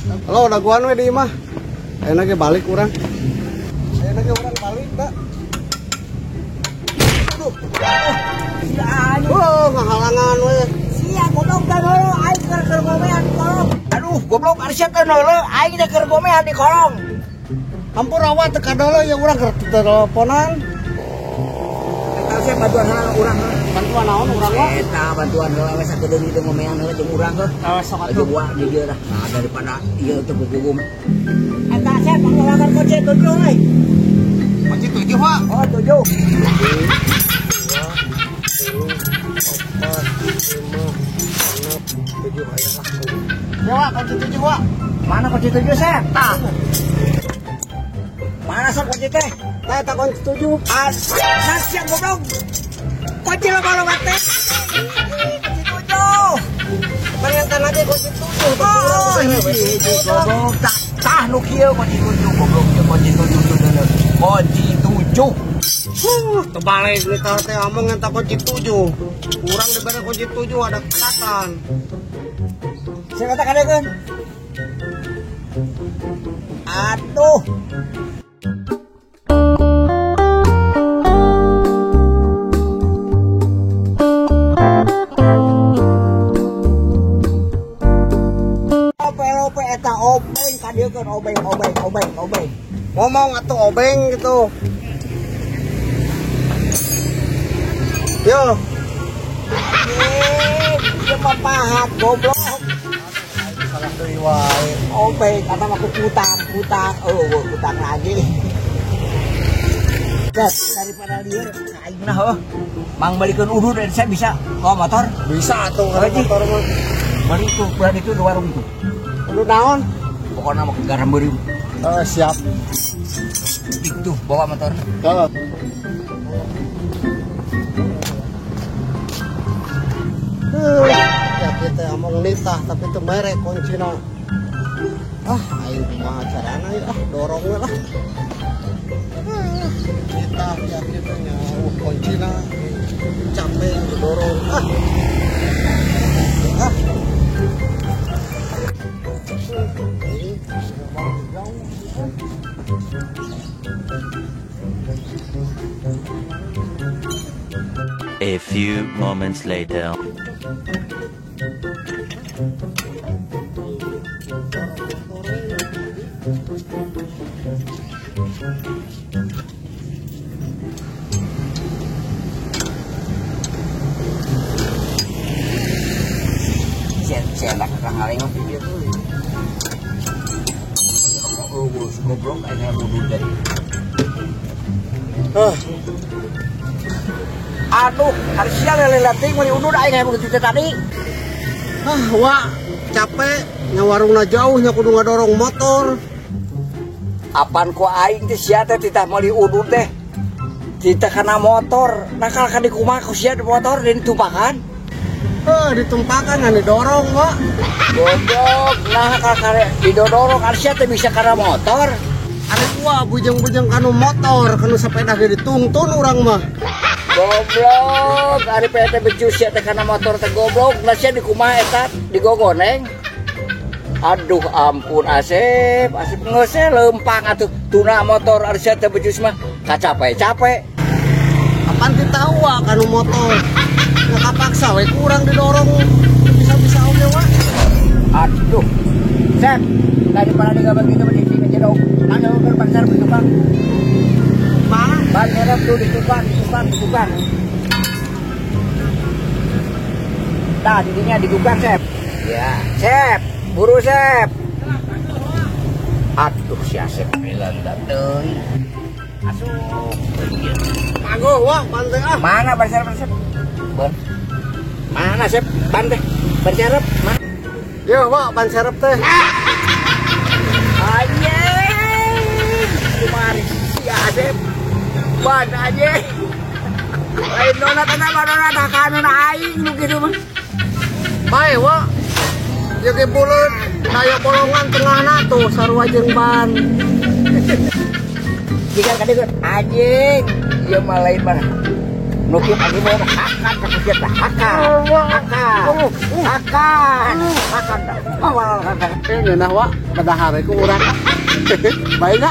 Halo, daguan we di imah. Ayeuna ge balik urang. Ayeuna ge urang balik da. Aduh. Oh, ngahalangan we. Sia goblok teh heuleuh aing keur gomean di kolong. Aduh, goblok ari sia teh heuleuh aing teh keur gomean di kolong. Hampura wa teu kadeuleuh ya urang keur teleponan. Eta sia bantuan heula urang. Bantuan naon urang mah? Eta bantuan heula we sakedeung kitu ngomean heula jeung urang heuh. Sok atuh. Buah di dieu lah. Nah, daripada ieu teu gugum. Eta sia pangolakan kunci 7 euy. Kunci 7, Pak. Oh, 7. 2, 3, 4, 5, 6, 7 aya lah. Ya, Wak, kunci 7, Wak. Mana kunci 7, Sep? Tah. Mana sok kunci teh? Tah eta kunci 7. Ah, sia goblok. Kunci loba-loba teh. Kunci 7. Ternyata nanti kunci 7. Oh, hiji goblok. Tah nu kieu kunci 7 goblok ieu kunci 7 tuh. Kunci 7. Terbalik nih kalau teh ngomong eta kunci 7. Urang dibere kunci 7 ada katan. Saya kata kadekeun. Aduh. Lope-lope eta obeng kadiekeun obeng obeng obeng obeng. Ngomong atuh obeng gitu. Yo. Ieu mah pahat goblok. Salah deui wae. Obeng kata mah kutang, kutang. Oh, kutang lagi. Das, daripada lieur aing mah heuh. Mang balikeun udud saya bisa bawa motor? Bisa atuh kalau motor mah. Bari itu, bulan itu di warung itu. Udud naon? Pokoknya mah garam beureum. Siap. Itu bawa motor. Heeh. Ya kita ngomong nitah tapi teu mere kuncina. Ah, aing kumaha carana ya, ah dorong we lah. Nitah ya kita nyauh kuncina. Capek didorong. Ah. Ah. A few moments later. Saya nak ngaling video tuh. Oh, goblok aing udud teh. Aduh, ari sia leleutik meuli udud aing hayang begitu tadi. Ah, Wak, capek nya warungna jauh nya kudu ngadorong motor. Apan ku aing teh sia teh titah meuli udud teh. Titah kana motor, nakal ka dikumaha ku sia di motor ditumpakan. Ditumpakan ngan didorong, Wak. Goblok, nah kare didorong ari sia teh bisa kana motor. Ari gua bujeng-bujeng kanu motor, kanu sepeda ge dituntun urang mah. Goblok, ari PT becus sia teh kana motor teh goblok, nah sia dikumaha eta digogoneng. Aduh ampun Asep, Asep geus leumpang atuh tuna motor ari sia teh becus mah kacape-cape. Apan teu tahu wa kanu motor. Nya kapaksa we kurang didorong bisa-bisa oge wa. Aduh. Sep, daripada digawe kitu mending sini jedog. Mana keur pasar di tukang. Mana? Ban merek tuh di tukang, di tukang, di tukang. Tah, didinya di tukang, Sep. Ya, Sep, buru Sep. Aduh, si Asep bilang teuing. Asup. Pangguh wah, ban teh ah. Mana ban serep, Sep? Ban. Mana Sep? Ban teh. Ban serep, mana? Yo, Wak, ban serep teh. Anjing. Kumari si Asep. Ban anjing. Lain donat eta mah donat kanan aing nu kitu mah. Bae, Wak. Ieu ge buleut, daya bolongan tengahna tuh sarua jeung ban. Jika kadeukeut anjing, ieu mah lain mah. Nu kieu anjing mah hakan ka sia teh hakan. Hakan. Hakan. Hakan. Ngeunah wa, padahar ku urang. Bae nya.